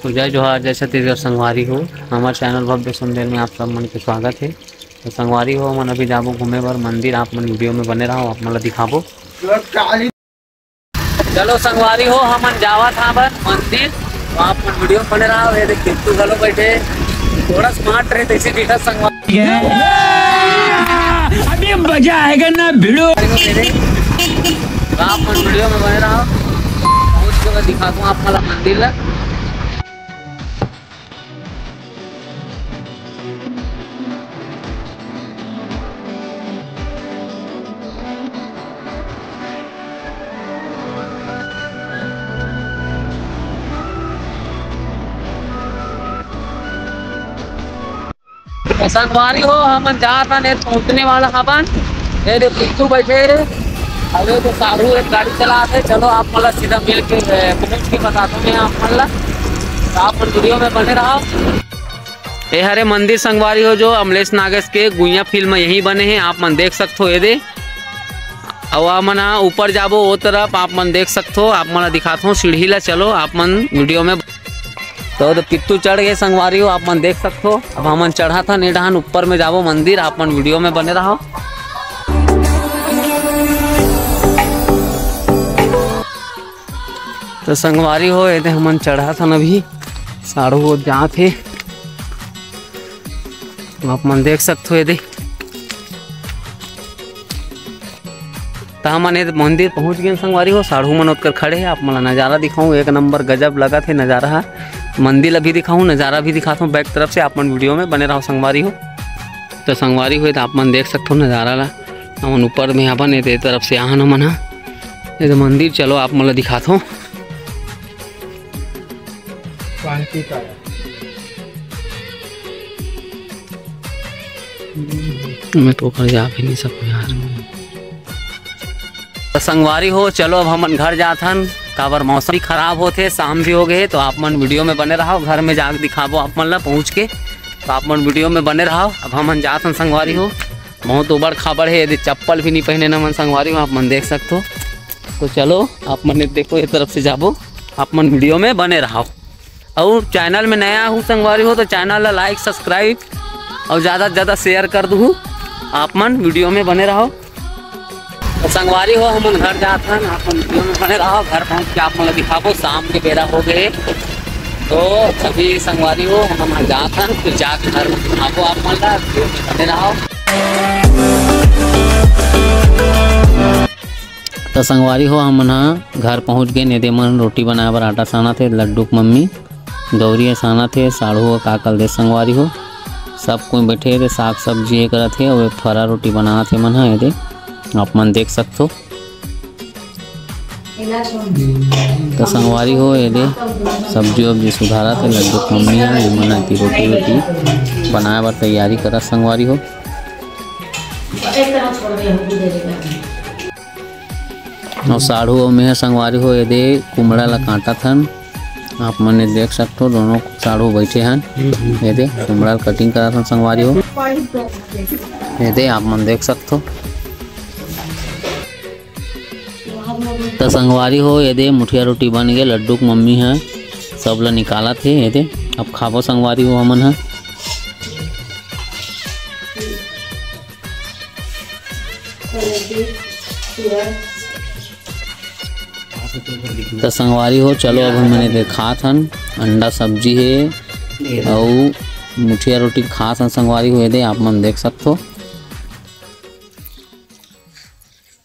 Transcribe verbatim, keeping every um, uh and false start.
तो जय जोहार, जय छत्तीसगढ़ संगवारी हो, हमर चैनल भव्य सुंदर में आप सब मन के स्वागत है। तो संगवारी हो, हमन अभी जाबो घूमे बर मंदिर, आप मन वीडियो में बने रहो, आप मन ला दिखाबो। चलो संगवारी हो, हमन जावत हां बर मंदिर, तो आप मन वीडियो में बने रहो। ये देख किट्टू घलो बैठे, थोड़ा स्मार्ट रहे तैसे दिखत संगवारी। अभी मजा आएगा ना भिड़ो। तो आप मन वीडियो में बने रहो, पहुंच के मैं दिखाता हूँ आप मन ला मंदिर ला। संगवारी हो, हमन जात हन, ए पहुंचने वाला हवन। ए दे पिट्टू बैठे हे, अरे तो साढ़ू एक गाड़ी चलात हे। चलो आप मन ला सीधा मिल के, ए, पहुंच के बताता हूँ मैं आप मन ला। तो आप मन वीडियो में बने रहो। ए हरे मंदिर संगवारी हो, जो अमलेश नागेश के गुइया फिल्म यहीं बने हे, आप मन देख सकथो। ए दे अउ आप मन ह ऊपर जाबो ओ तरफ, आप मन देख सकथो, आप मन ला दिखात हूँ सीढ़ी ला। चलो आप मन वीडियो में। तो, तो किट्टू चढ़ गए संगवारी हो, आप मन देख सकथो। अब हमन चढ़त हन ए डहान, ऊपर में जाबो मंदिर, आप मन वीडियो में बने रहो। तो संगवारी हो, ए दे हमन चढ़त हन अभी, साढ़ू हो जात हे। आप मन देख सकथो, ए दे। त हमन ए मंदिर पहुंच गेन संगवारी हो, साढ़ू मन ओतकर खड़े हे। आप मन ला नजारा दिखाऊं, एक नंबर गजब लगत हे नजारा ह। मंदिर अभी दिखाऊं, नजारा भी दिखात हूं बैक तरफ से, आप मन वीडियो में बने रहो संगवारी हो। तो संगवारी हो, त आप मन देख सकथो नजारा ला। हमन ऊपर में अपन ए दे तरफ से आहन हमन ह। ए दे मंदिर, चलो आप मन ला दिखात हूं। शांति का। मैं तो ओकर जा भी नहीं सकूं यार। तो संगवारी हो, चलो अब हमन घर जात हन, काबर मौसम भी खराब होत हे, शाम भी हो गए हे। तो आप मन वीडियो में बने रहो, घर में जाके दिखाबो आप मन ला पहुंच के। तो आप मन वीडियो में बने रहो, अब हमन जात हन संगवारी हो। बहुत उबड़ खाबड़ हे, ए दे चप्पल भी नहीं पहने न हमन संगवारी हो, आप मन देख सकथो। तो चलो आप मन देखो, ए तरफ से जाबो, आप मन वीडियो में बने रहो। अउ चैनल में नया हूँ संगवारी हो, तो चैनल ला लाइक, सब्सक्राइब अउ ज्यादा से ज्यादा शेयर कर दूहू। आप मन वीडियो में बने रहो। तो संगवारी हो, हमन घर जात हन, आप मन वीडियो में बने रहो। घर पहुंच के आप मन ला दिखाबो, शाम के बेरा हो गए। तो अभी संगवारी हो, हमन जात हन, फिर जाके घर में दिखाबो आप मन ला, वीडियो में बने रहो। त संगवारी हो, हमन ह घर पहुंच गेन। ए दे मन रोटी बनाए बर आटा सानत हे, लड्डू के मम्मी। गौरी ह सानत हे, साढ़ू ह का कल दे संगवारी हो। सब कोई बैठे हे, साग सब्जी ए करत हे, अउ ए फरा रोटी बनात हे मन ह। ए दे आप मन देख सकथो। त संगवारी हो, ए दे सब्जी वब्जी सुधारत हे लड्डू के मम्मी ह। ए मन ह एती रोटी वोटी बनाए बर तैयारी करत संगवारी हो। अउ साढ़ू अउ मेंह संगवारी हो, ए दे कुमड़ा ला काटत हन। आप मन ए देख सकथो, दोनों साढ़ू बैठे हन। ए दे कुमड़ा ला कटिंग करत हन संगवारी हो। ए दे आप मन देख सकथो। त संगवारी हो, ए दे मुठिया रोटी बन गे, लड्डू के मम्मी ह सब ला निकालत हे। ए दे अब खाबो संगवारी हो हमन ह। त संगवारी हो, चलो अब हमन एदे खात हन, अंडा सब्जी हे अउ मुठिया रोटी खात हन संगवारी हो। एदे आप मन देख सकथो,